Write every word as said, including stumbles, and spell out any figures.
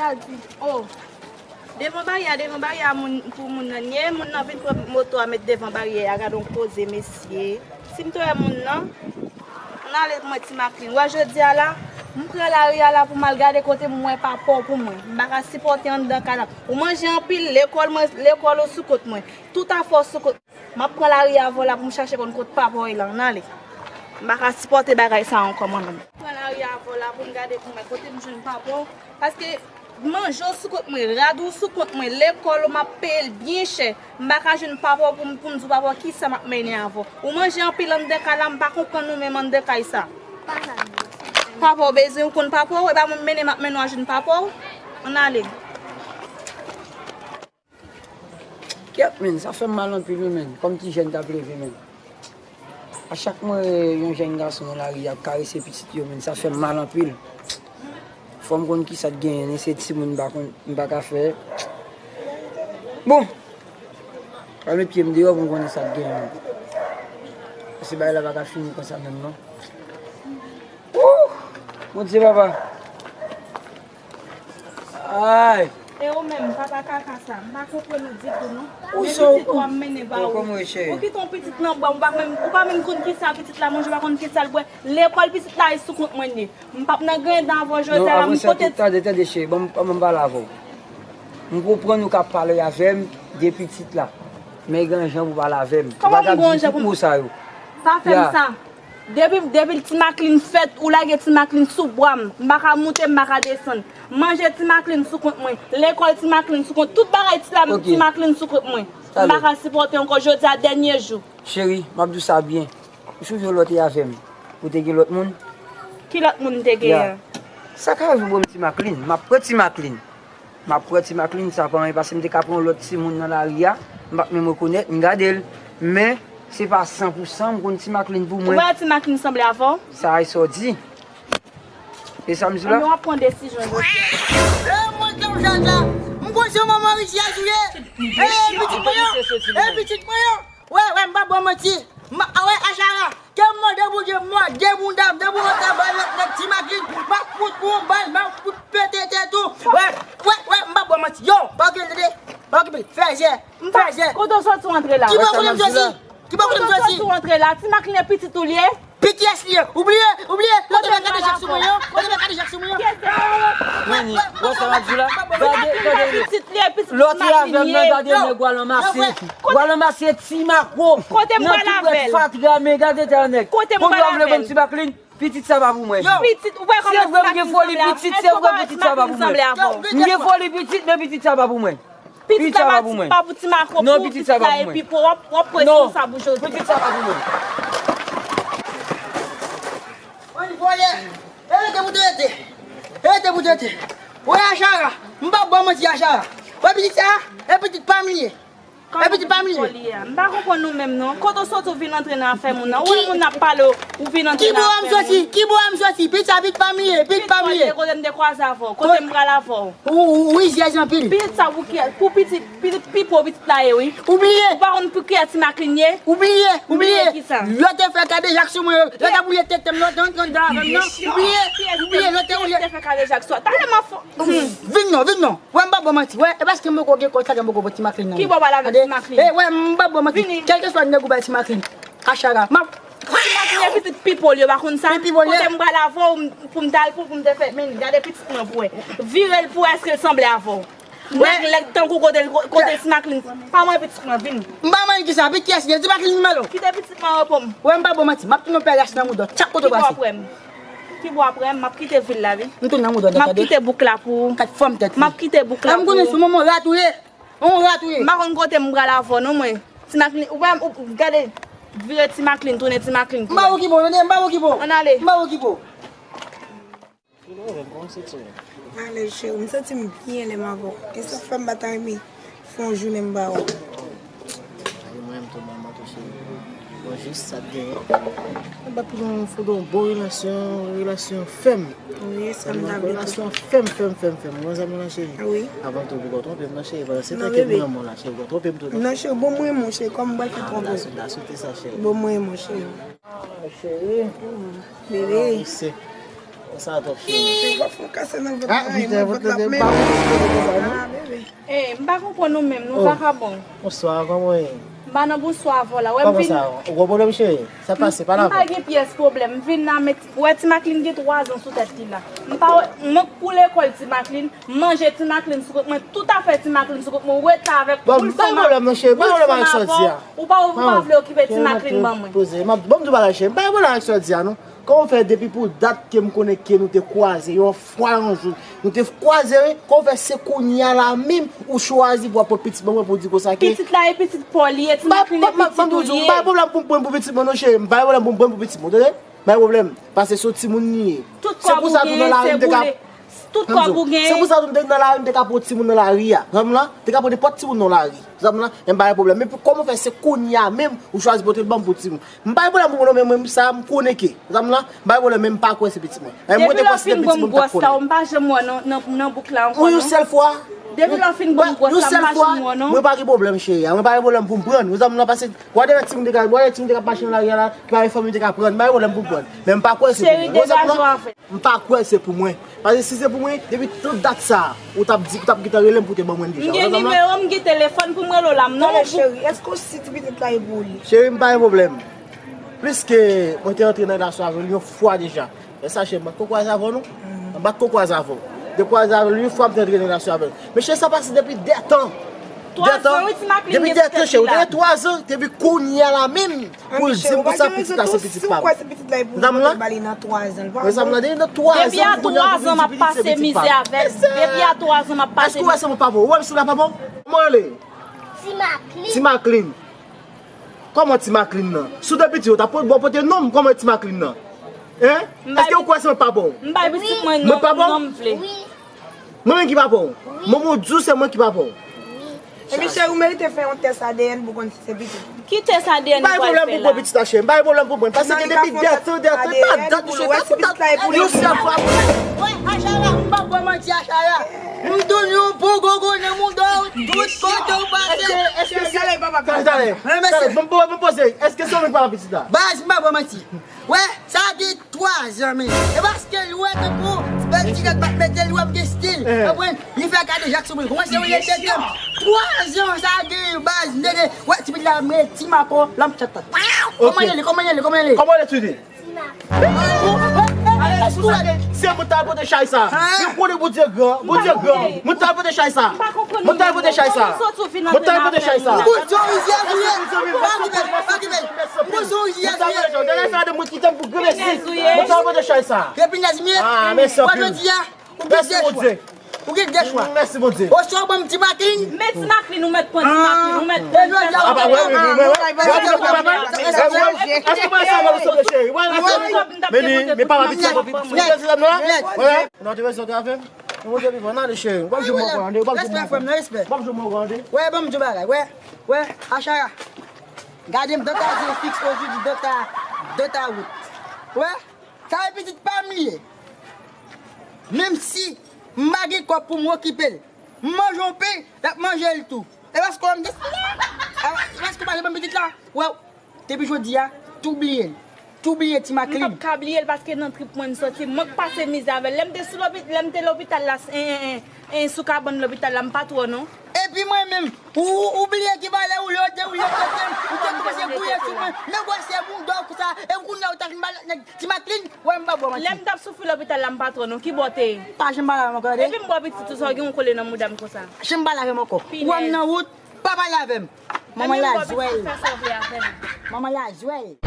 Al di, oh, devan baryè a, devan baryè a moun, pou moun nan ye, moun nan vin pran moto a met devan baryè a, gade yon koze mesye. Si m te wè moun nan, ann ale pou mwen ti Maklin. Wè jodi a la, m pran lari a la pou m al gade kote m wè pa paw pou mwen. M pa ka sipòte anndan kay la. Ou manje anpil, lekòl mwen, lekòl ou sou kont mwen. Tout afè w sou kont. M ap pran lari avè w la pou m chache konn kot papa w ye la, ann ale. M pa ka sipòte bagay sa ankò mwen menm. Pran lari avè w la pou m gade pou m wè kote m jwenn papa w. Paske manje w sou kont mwen, rad ou sou kont mwen, lekòl ou m ap peye l byen chè. M pa ka jwenn papa w pou m, pou m di w papa w kisa m ap mennen avè w. Ou manje anpil anndan kay la, m pa konprann ou menm anndan kay sa. Papa w bezwen ou konn papa w, e pa mwen m mennen m ap mennen w al jwenn papa w. Ann ale. Kèt, menn, sa fè m mal anpil, wi, menn. Kòm ti jèn t ap leve, menn. A chak mwen wè yon jèn gason nan lari ap karese pitit yo, menn, sa fè m mal anpil. Fò m konn kisa k genyen, se timoun m pa konn, m pa ka fè. Bon, pral met pye m deyò pou m konnen sa k genyen. Paske bagay la pa ka fini konsa menm, non. Wouh! Bondye, papa. Ay! E ou menm, papa kaka sa, m pa konprann ou ditou non. Men pitit ou a m mennen ba ou. Ou kite yon pitit nan bwa, ou pa menm, ou pa menm konn kisa pitit la manje, ou pa konn kisa l bwè. Lekòl pitit la e sou kont mwen li ye. M p ap nan griyen dan avè w jodi a la, m pote. Tande, tande, cheri, ban m pale avè w. M konprann ou ka pale avè m de pitit la. Men gen yon jan pou pale avè m. Ou pa ka di tout mo sa yo. Pa fè m sa. Depi, depi ti Maklin fèt, ou lage ti Maklin sou bra m. M pa ka moute, m pa ka desann. Manje ti Maklin sou kont mwen. Lekòl ti Maklin sou kont. Tout bagay ti la, ti Maklin sou kont mwen. M pa ka sipòte ankò. Jodi a dènye jou. Cheri, m ap di w sa byen. Ou sonje lè w te avè m, ou te gen lòt moun? Ki lòt moun m te gen an? Sa ka rive pou m ti Maklin. M ap pran ti Maklin. M ap pran ti Maklin, sa pa anyen paske m te ka pran yon lòt timoun nan lari a, m p ap menm rekonèt, m gade l. Men, se pa san pou san m konn ti Maklin pou mwen. Ou wè ti Maklin sanble avè w? Sa e sa w di. E sa m di la? Ebyen w ap pran desizyon jodi a. E mwen k ap jòj la. M konn se manman Richi a sou ye. E pitit mwen an. E pitit mwen an. Wè, wè, m p ap ba w manti. M a, wè, Achara, ke m mande Bondye, m mande moun dam, depi w antre bay lòt nèg ti Maklin, m ap fout ou yon bal, m ap fout pete tèt ou. Wè, wè, wè, m p ap ba w manti. Yo, pa okipe l, tande? Pa okipe l. Fè jè, m fè jè. Kote w soti w antre la? Ki bò kote m soti? Ki bò kote m soti? Kote w soti w antre la? Ti Maklin e pitit ou l ye? Pitit kiyès li ye? Ou bliye? Ou bliye? Kote m gade jak sou mwen yo? Kote m gade jak sou mwen yo? Mani, wè sa m ap di w la? Gade, gade. Lè w te avè m nan, gade nèg w al anmase. W al anmase ti makwo. Kote m pral avè l? Fatra, men gade tè nèg. Kote m pral avè l? Pitit sa pa pou mwen. Pitit, ou wè kòman ti Maklin sanble avè w? Se vre m gen foli pitit, se vre pitit sa pa pou mwen. M gen foli pitit, men pitit sa pa pou mwen. Pitit sa pa pou mwen. Pa pou ti makwo, pou pitit la epi pou w ap, w ap pran responsab ou jodi. Pitit sa pa pou mwen. Ann vole. E rete pou te rete. E rete pou te rete. Wè Achara, m p ap ba w manti Achara. Wè pitit sa, e pitit pa m li ye. E pitit pa m li ye. M pa konprann ou menm non. Kote w soti w vin antre nan afè moun nan. Ou wè moun ap pale w vin antre nan afè moun. Ki bò m soti? Ki bò m soti? Pitit sa pitit pa m li ye, pitit pa m li ye. Kote m te kwaze avè w? Kote m pral avè w? Ou, ou, ou rizyèz anpil. Pitit sa pou kiyès? Pou pitit, pitit pipo pitit la ye wi. Ou bliye? Ou pa konn pou kiyès ti Maklin ye? Ou bliye? Ou bliye? Ou bliye kisa? Lè w te fè kadejak sou mwen yo, lè w t ap wouye tete m, lè w te antre anndan avè m non. Ou bliye? Ou bliye lè w te wouye? Kiyès te fè kadejak sou? Talè m ap fè. Vin non, vin non. Wè m p ap ba w manti. Wè, e paske m poko gen kòb sa k fè m poko pran ti Maklin nan. Ki bò w pral avè ti Maklin? E wè, m p ap ba w manti. Kèlkeswa nèg ou bay ti Maklin. Achara. M ap Ti Maklin e pitit pipo l ye, ou pa konn sa? Kote m pral avè w pou m t al pou, pou m te fè, men gade pitit mwen pou wè. Vire l pou wè èske l sanble avè w. Nèg lèd tankou kote, kote ti Maklin. Pa mwen pitit mwen, vini. M pa manyen kisa, pitit kiyès li ye? Ti Maklin vin mande w. Kite pitit mwen repo m. Wè m pa ba w manti, m ap tounen yon pè rach nan mouda w chak kote w pase. Ki bò w ap wè m? Ki bò w ap wè m? M ap kite vil la wi. M tounen nan mouda w, tande? M ap kite bouk la pou ou. Kat fòm tèt li. M ap kite bouk la pou ou. M konnen se yon manman rat ou ye. Yon rat ou ye. M pa konn kote m pral avè w non mwen. Ti Maklin, ou pa, ou, gade, vire Ti Maklin, tounen Ti Maklin pou mwen. M pa okipe w, tande, m pa okipe w. Ann ale. M pa okipe w. Alèz cheri, m santi m byen lè m avè w. E sa k fè m pa ta renmen fè yon jounen m pa wè w. Mwen menm tou, manman tou cheri. Bon, jis sa k genyen. Anba pou nou fout yon bon relasyon, relasyon fèm. Wi, sa m ta vle tou. Relasyon fèm, fèm, fèm, fèm. Ou konn sa m di w la, cheri? Wi. Avan tou, pou w twonpe m nan, cheri, paske se tèt ki nan men w la, cheri, pou w twonpe m tou nan. Non, cheri, bon, m renmen w, cheri, kòman m pral fè twonpe w? N a soute sa, cheri. Bon, m renmen w, cheri. Ah, cheri. Bebe. Sa twòp cheri. Cheri, w ap fè yon kase nan vant mwen, mwen vant la ap menm. Ah, bebe. Eh, m pa konprann ou menm, non, vakabon. Bonswa, kòman w ye? M pa nan bonswa avè w la. Wè m vin. Kòman sa? Ou gen pwoblèm, cheri? Sa pase, pale avè m. M pa gen pyès pwoblèm. M vin la, men ti, wè ti Maklin gen twa zan sou tèt li la. M pa wè, mwen k pou lekòl ti Maklin, m manje ti Maklin sou kont mwen, tout afè ti Maklin sou kont mwen, ou rete avèk poul fanm avè, poul fanm avè, ou pa, ou pa vle okipe ti Maklin ban mwen. Poze. Ban m di w bagay, cheri. M pa gen pwoblèm ak sa w di a, non. Kòman w fè depi pou dat ke m konnen ke nou te kwaze yon fwa yon jou, nou te kwaze, wi, kòman w fè se kounye a la menm ou chwazi pou w ap pran pitit mwen pou w di konsa ke. Pitit la e pitit pa w li ye, ti Maklin e pitit ou li ye. M pa, m pa, m pa, m pa, m pa gen pwoblèm pou m pran pou pitit mwen non cheri, m pa gen pwoblèm pou m pran pou pitit mwen, tande? M pa gen pwoblèm, paske se yon timoun li ye. Tout kòb ou genyen se boule. Tout kòb ou genyen. Se pou sa tou m te nan lari, m te ka pran yon timoun nan lari a. Zanmi lan, te ka pran nenpòt timoun nan lari. Zanmi lan, men m pa gen pwoblèm. Men pou kòman w fè se kounye a menm ou chwazi pote l ban m pou timoun. M pa gen pwoblèm pou mwen non, men mwen sa m konnen ke. Zanmi lan, m pa gen pwoblèm, men m pa kwè se pitit mwen. Depi lè w fin ban m gwòs la, m pa janm wè w nan, nan, nan bouk la ankò non. Yon sèl fwa. Depi lè w fin ban m gwòs la, m pa janm wè w non. Mwen pa gen pwoblèm cheri a. Mwen pa gen pwoblèm pou m pran. Zanmi lan, paske w a de timoun te ka, w a de timoun te ka mache nan lari a la, ki pa gen fanmi te ka pran. M pa gen pwoblèm pou m pran. Men m pa kwè se pou mwen. Cheri, degaje w avè m. M pa kwè se pou mwen. Paske si se pou mwen, depi tout dat sa, ou t ap di, ou t ap gentan rele m pou te ban mwen l deja. M gen nimewo, m gen telefòn pou m rele w la, m non. Tande cheri, èske w si ti pitit la e pou ou li? Cheri, m pa gen pwoblèm. Pliske mwen te antre nan relasyon avè l yon fwa deja. Lè sa, cheri, m pa t ko kwaze avè w non. M pa t ko kwaze avè w. M te kwaze avè l yon fwa, m te antre nan relasyon avè l. Men cheri, sa pase depi dè tan. Dè tan. Twa zan, wi, ti Maklin gen sou tèt li la. Depi dè tan, cheri, ou te gen twa zan, depi kounye a la menm. Pou l di m konsa pitit la se pitit pa m. Medam lan, medam lan, depi nan twa zan, depi nan twa zan pou kounye a pou vin di pitit se pitit pa m. Depi a twa zan m ap pase mizè avè l. Depi a twa zan m ap pase mizè. Èske w wè se mwen papa w? Ou wè m sou la papa w? Kòman w rele? Ti Maklin. Ti Maklin. Kòman Ti Maklin nan? Si w te piti, yo t ap bon pote non m, kòman Ti Maklin nan? Hein? Èske w kwè se mwen papa w? M bay pitit mwen non m vle. Mwen menm ki papa w? Manman w di w se mwen ki papa w. Epi cheri, ou merite fè yon tès A D N pou konn si se pitit. Ki tès A D N ou pral fè la? M pa gen pwoblèm pou pran pitit la, cheri. M pa gen pwoblèm pou pran. Paske depi dè tan, dè tan, e pa dat, cheri, e pa dat. Yon sèl fwa. Wè, Achara, m p ap ba w manti, Achara. M donn yon bon gogo nan mouda w, tout kote w pase. Èske, èske se, talè, talè, talè, ban m poze, èske se ou menm ki papa pitit la? Baz, m p ap ba w manti. Wè, sa gen twa zan, men. E paske l wè tankou ti bèl ti rad pa t mete l, wè m gen stil. Konprann? Li fè kadejak sou mwen. Kòmanse wè l tete m. Twa zan sa gen baz, m tete. Wè, ti pitit la, m rele ti mako, lanp chat la. Kòman l rele, kòman l rele, kòman l rele? Kòman l rele, ti di? Ale, sou sa, se mwen t al pote chay sa. Men konnen Bondye gran, Bondye gran. Mwen t al pote chay sa. Mwen t al pote chay sa. Mwen t al pote chay sa. Mwen t al pote chay sa. Mwen t al pote chay sa. Dènye sa de mwen kite m pou grenn esi. Mwen t al pote chay sa. Ah, mèsi anpil. Mèsi Bondye. Ou gen de chwa. Mèsi Bondye. Oswa w ban m Ti Maklin. Men Ti Maklin, ou mèt pran Ti Maklin, ou mèt pran Ti Maklin. Ah, ba, wi, wi, wi, wi. Èske mwen sa va ou sanble cheri? Men li, men papa pitit la, papa pitit la. Non, te bezwen avè m. Mwen te bezwen avè m. Ou pa jwe mwen ankò, ou pa jwe mwen ankò. Respè, frè m, respè. Ou pa jwe mwen ankò. Wè, ban m di w bagay. Wè, wè, Achara. Gade m, dans ta vie fixe aujourd'hui, dans ta, dans ta route. Wè, sa e pitit pa m li ye. Menm si m pa gen kòb pou m okipe l, m manje yon pen, l ap manje l tou. E paske w wè m gen, e paske w pa janm ban m pitit la. Wè, depi jodi a, tou bliye l. Tou bliye Ti Maklin. M p ap ka bliye l paske nan trip mwen m soti. Mwen k pase mizè avè l. Lè m te sou lopi-, lè m te lopital la, en, en, en, en, sou kabann lopital la, m pa t wè w non. Epi mwen menm, ou, ou, ou bliye ki valè ou lè w te, ou lè w te, ou te kòmanse gouye sou mwen. Nèg wè se mouda w konsa. E kounye a ou ta vin ba lòt nèg Ti Maklin, wè m pa bò manti. Lè m t ap soufri lopital la, m pa t wè w non. Ki bò w te ye? Pa janm pale avè m ankò, tande. Epi m bò pitit ou sa, w gen yon kole nan mouda m konsa. Janm pale avè m ankò. Ou wè m nan wout, pa pale avè m. Manman la zwèl. Manman la zwèl.